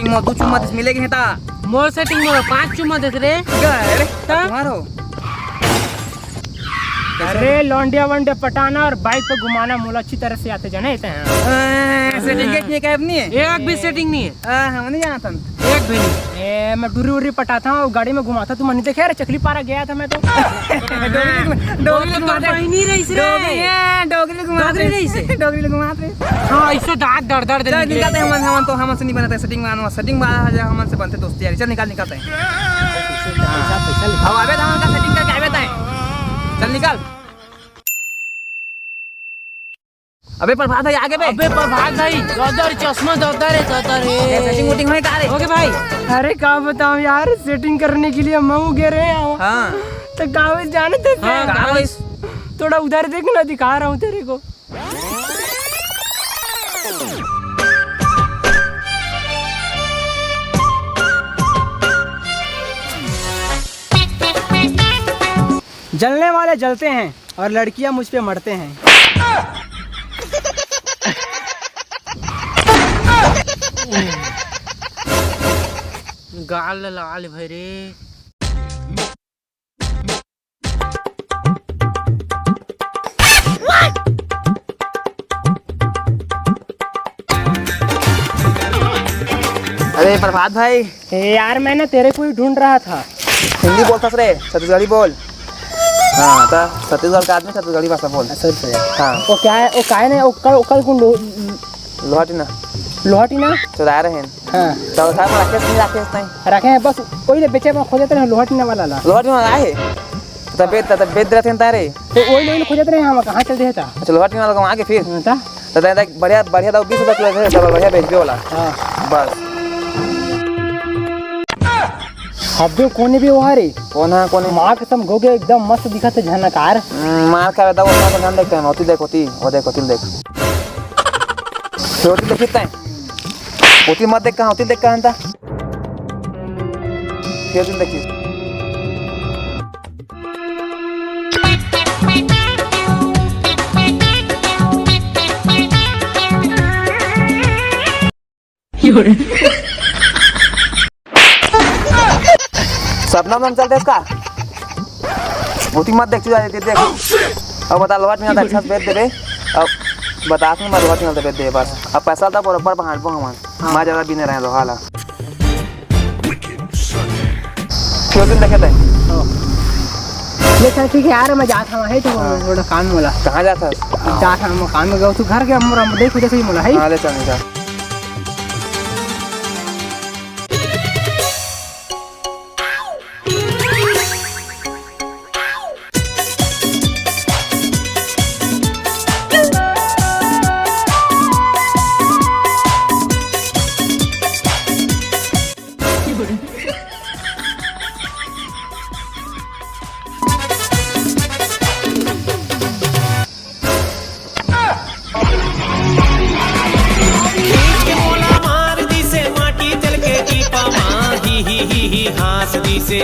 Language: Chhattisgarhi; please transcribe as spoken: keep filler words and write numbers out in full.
मोर दू चुम्मा देस मिले के हे ता। मोर setting में पांच चुम्मा देस रे। गए रे, त? तुम्हारो। अरे, लौंडिया वंडिया पटाना और bike पे घुमाना मोला अच्छी तरह से आथे, जाने ते हैं। ए, setting के लिए कैब नहीं है? एक भी setting नहीं है। आ, हम नहीं जानत हन। एक भी नहीं। ए, मैं डुरी उरी पटाता हूँ, गाड़ी में घुमाता, तुम नहीं देखे? अरे, चकली पारा गया था मैं तो। डोगरी, डोगरी डोगरी घुमाते। बहिनी रहीस रे। डोगरी है, डोगरी घुमाते। डोगरी रहीस। डोगरी घुमाते। हाँ, इसो दांत दर दर दे चल, निकले। निकलते हैं, हमन, हमन तो, हमन से नहीं बनता setting में आना, setting में आ जा, हमन से बनते दोस्ती यारी। चल, निकल, निकलते हैं। पैसा, पैसा, पैसा ले। अब आबे तो हमन का setting करके आबे ताए। चल, निकल। अबे प्रभात भाई, आगे बे। अबे प्रभात भाई, दौदर चश्मा दौदर है, दौदर है। ए, setting वोटिंग होए का रे? ओके भाई। अरे का बताऊं यार, setting करने के लिए मऊ गे रहे हैं। हाँ। तो का होइस जाने थे? हाँ, का होइस? थोड़ा उधर देख ना, दिखा रहा हूँ तेरे को। जलने वाले जलते हैं और लड़कियां मुझ पे मरते हैं। गाल लाल भई रे। अरे प्रभात भाई। ए यार, मैं ना तेरे को ही ढूंढ रहा था। हिंदी बोलथस रे, छत्तीसगढ़ी बोल। हाँ, त छत्तीसगढ़ का आदमी छत्तीसगढ़ी भाषा बोल। अच्छा, अच्छा। हाँ। वो क्या है, वो काय ने, वो कल, वो कल कौन लो-, लोहा टीना। लोहा टीना? चुराए रहे हैं। हाँ। तो था, राकेश नहीं, राकेश नहीं। रखे हैं बस, कोई ले बेचे में खोजत रहे, लोहा टीना वाला ला। लोहा टीना वाला आहे? तब बेच, तब बेच देते हैं तारे। तो वही लोग खोजत रहे, हम कहाँ चल देता? अच्छा, लोहा टीना वाला आगे फिर? हाँ, ता? तो दादा, बढ़िया, बढ़िया दाऊ, बीस रुपया किलो है, डबल बढ़िया बेचबे वाला। हाँ। बस। अबे कोने भी वो हरे? कोन हा, कोने? माँ कसम, गोगे एकदम मस्त दिखत हे, झनकार। हम्म, मार का दाऊ, अपना को ध्यान देखते हैं, होती देख, होती, वो देख, होती देख। होती देख कितना है? होती मत देख कहाँ, होती देख कहाँ था? फिर होती देखी। सपना में चलते इसका। होती मत देख, चुरा देती देख। अब बता, लोहा टीना अच्छा से बेच देबे। अब बता, मैं लोहा टीना बेच देबे बस। अब पैसा तो बरोबर बांटबो हमन। हाँ। मैं ज्यादा बिने रहे लोहा ला। फिर दिन देखे तय। हाँ। ले चल, ठीक है यार, मैं जात हूँ, है तो हाँ। थोड़ा काम मोला। कहाँ जात हस? जात हूँ, मैं काम में गया, तू घर के मोरा देख, जैसे ही मोला, है? हाँ, ले चल, निकल। खींच के मोला मार दिसे माटी तेल के टीपा मा, ही, ही, ही, ही, हाँस दिसे।